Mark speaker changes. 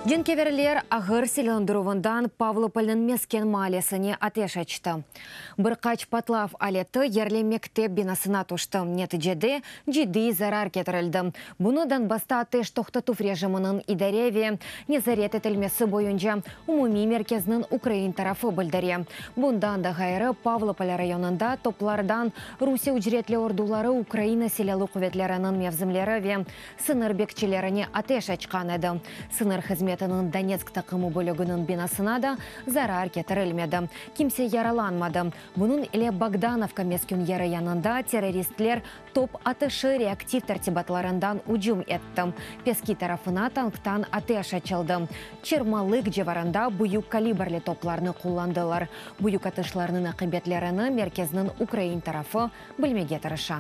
Speaker 1: Cenkâverler ağır silâlandıruvından Pavlopolnıñ mesken maalesine ateş açtı. Bir qaç patlav aleti yerli mektep binasına tüşti, neticede ciddiy zarar ketirildi. Bunı Donbassta ateş toqtatuv rejiminiñ idare ve nezaret etilmesi boyunca umumiy merkezniñ ukrain tarafı bildire. Bundan da ğayrı, Pavlopol rayonında toplardan Rusiye ücretli orduları Ukraina Silâlı quvetleriniñ mevzimleri ve sıñır bekçilerine ateş açqan edi. Sıñır hızmetiniñ Donetsk taqımı bölüginiñ binasına da zarar ketirilmedi. Kimse yaralanmadı. Bunıñ ile Bogdanovka meskün yeri yanında terroristler top atışı reaktiv tertibatlarından ücüm etti. Peski tarafına tanktan ateş açıldı. Çermalık civarında büyük kalibrli toplarnı qullandılar. Büyük atışlarnıñ aqibetlerini merkezniñ ukrain tarafı bilmege tırışa.